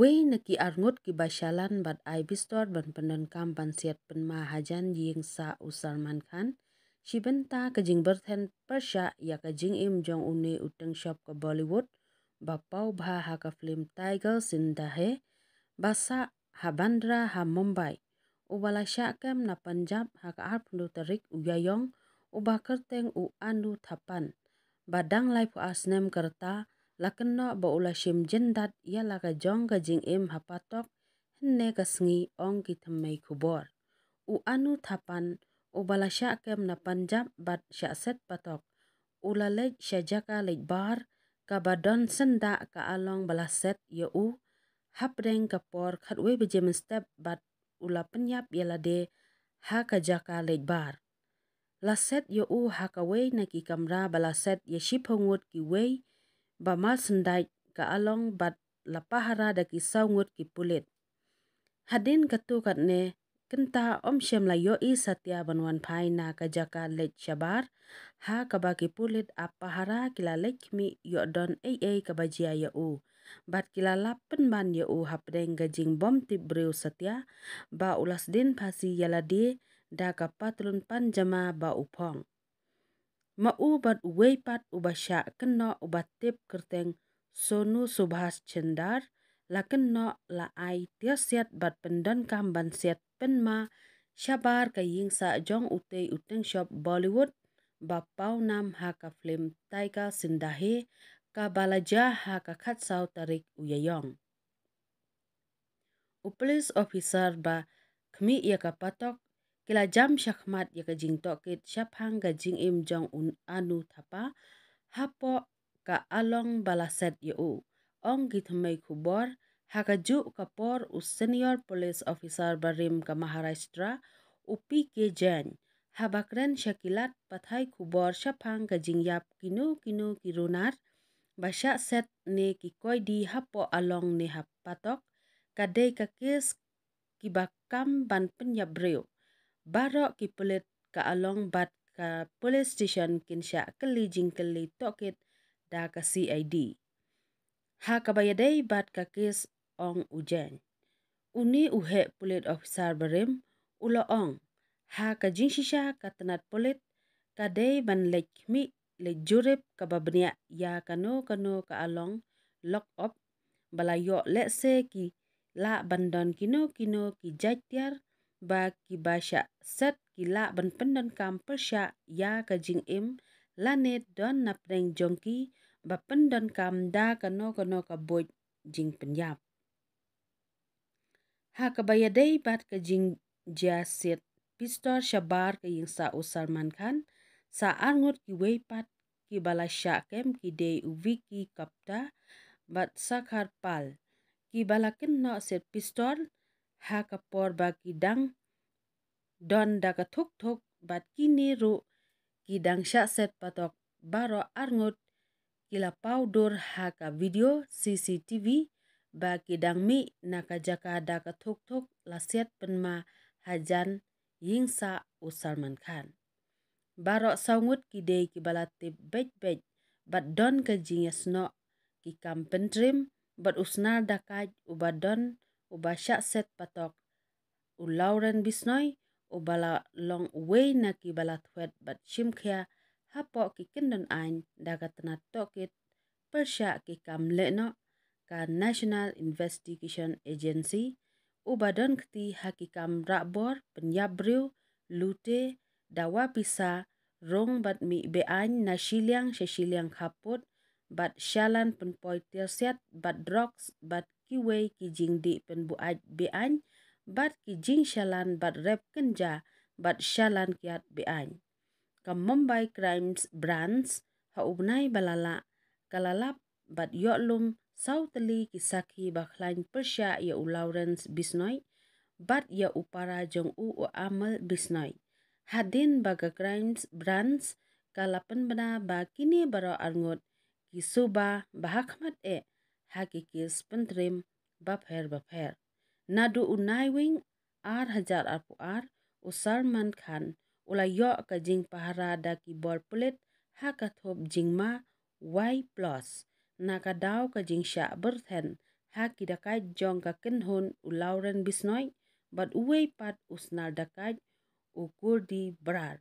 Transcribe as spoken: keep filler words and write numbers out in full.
Wei na ki arngut kiba shalan bad ai bistor ban pyndonkam ban siat pynma hajan ïing sah u Salman Khan, shi bynta ka jingbyrthen pyrshah ïa ka jingim jong une u tengshop ka Bollywood ba paw bha ha ka film Tiger Zinda Hai, ba sah ha Bandra ha Mumbai, uba la shah kem na Punjab ha ka arphew tarik u Ïaïong, uba kyrteng u Anu Thapan, ba dang laiphew ar snem ka rta, la kynnoh ba u la shim jyndat ïa la ka jong ka jingim ha patok hynne ka sngi, ong ki thymmei khubor. U Anu Thapan, uba la shah kem na Punjab bad shah set patok, u la leit sha jaka leit bar kaba don syndah ka along ba la set ïa u hapdeng ka por khatwei baje mynstep bad u la pynïap ïa lade ha ka jaka leit bar. La set ïa u ha kawei na ki kamra ba la set ïa shiphew ngut kiwei ba mar syndait ka along bad la pahara da ki saw ngut ki pulit. Hadien katto katne kynta ym shym la ïohi satia ban wan phai na ka jaka leit shabar, ha kaba ki pulit ap pahara ki la leit khmih ïoh don ei ei kaba jia ïa u. Bad ki la lap pynban ïa u hapdeng ka jingbym tip briew satia ba u la sdien phasi ïa lade da ka patlun panjama ba u phong. Ma u bad uwei pat uba shah kynnoh uba tip kyrteng Sonu Subhash Chandar, la kynnoh la ai tiar siat bad pyndonkam ban siat pynma shabar ka ïing sah jong utei u tengshop Bollywood ba paw nam ha ka film Tiger Zinda Hai, kaba la jia ha ka khatsaw tarik u Ïaïong. U police officer ba khmih ïa ka patok, ki la jam shakhmat ïa ka jingtohkit shaphang ka jingim jong u Anu Thapan hapoh ka along ba la set ïa u, ong ki thymmei khubor. Ha kajuh ka por u senior police officer barim ka Maharashtra, u P K Jain, haba kren sha ki lad pathai khubor shaphang ka jingïap kino kino ki runar ba shah set ne ki koidi hapoh along ne ha patok, ka dei ka kes kiba kam ban pynïap briew. Baroh ki pulit ka along bad ka police station kin shah kylli jingkylli tohkit da ka C I D. Ha kaba ïadei bad ka kes, ong u Jain, une u heh pulit officer barim, u la ong, ha ka jingshisha ka tnat pulit ka dei ban leit khmih leit jurip kaba bniah ïa kano kano ka along lock up ba la ïoh lehse ki lah ban don kino kino ki jait tiar ba kiba shah set ki lah ban pyndonkam pyrshah ïa ka jingim lane don na pdeng jong ki ba pyndonkam da kano kano ka buit jingpynïap. Ha kaba ïadei bad ka jingjia siat pistor shabar ka ïing sah u Salman Khan, sa arngut kiwei pat kiba la shah kem ki dei u Vicky Gupta bad Sagar Pal, kiba la kynnoh siat pistor ha ka por ba ki dang don da ka thuk thuk bad kine ruh ki dang shah set patok. Baroh arngut ki la paw dur ha ka video C C T V ba ki dang mih na ka jaka da ka thuk thuk la siat pynma hajan ïing sah u Salman Khan. Baroh saw ngut ki dei kiba la tip beit beit bad don ka jingïasnoh ki kam pyntriem bad u snar dakait uba don uba shah set patok, u Lawrence Bishnoi, uba la long uwei na kiba la thwet bad shim khia hapoh ki kyndon aiñ da ka tnat tohkit pyrshah ki kam lehnoh ka National Investigation Agency, uba don kti ha ki kam rahbor, pynïap briew, lute, dawa pisa, rung bad mih be-aiñ na shiliang sha shiliang khappud, bad shalan pynpoi tiar siat bad drugs bad kiwei ki jingdih pynbuaid be-aiñ bad ki jingshalan bad rep kynja bad shalan kiad be-aiñ. Ka Mumbai Crimes Branch ha u bnai ba la lah ka la lap bad ïoh lum saw tylli ki sakhi ba khlaiñ pyrshah ïa u Lawrence Bishnoi bad ïa u para jong u, u Amar Bishnoi. Hadien ba ka Crimes Branch ka la pynbna ba kine baroh arngut ki suba ba ha khmat eh ha ki kes pyntriem bapher bapher. Naduh u Naiwieng ar hajar arphew ar, u Salman Khan u la ïoh ka jingpahara da ki bor pulit ha ka thup jingma Y plus na ka daw ka jingshah byrthen ha ki dakaid jong ka kynhun u Lawren Bisnoy bad uwei pat u snar dakaid u Kurdi Brar.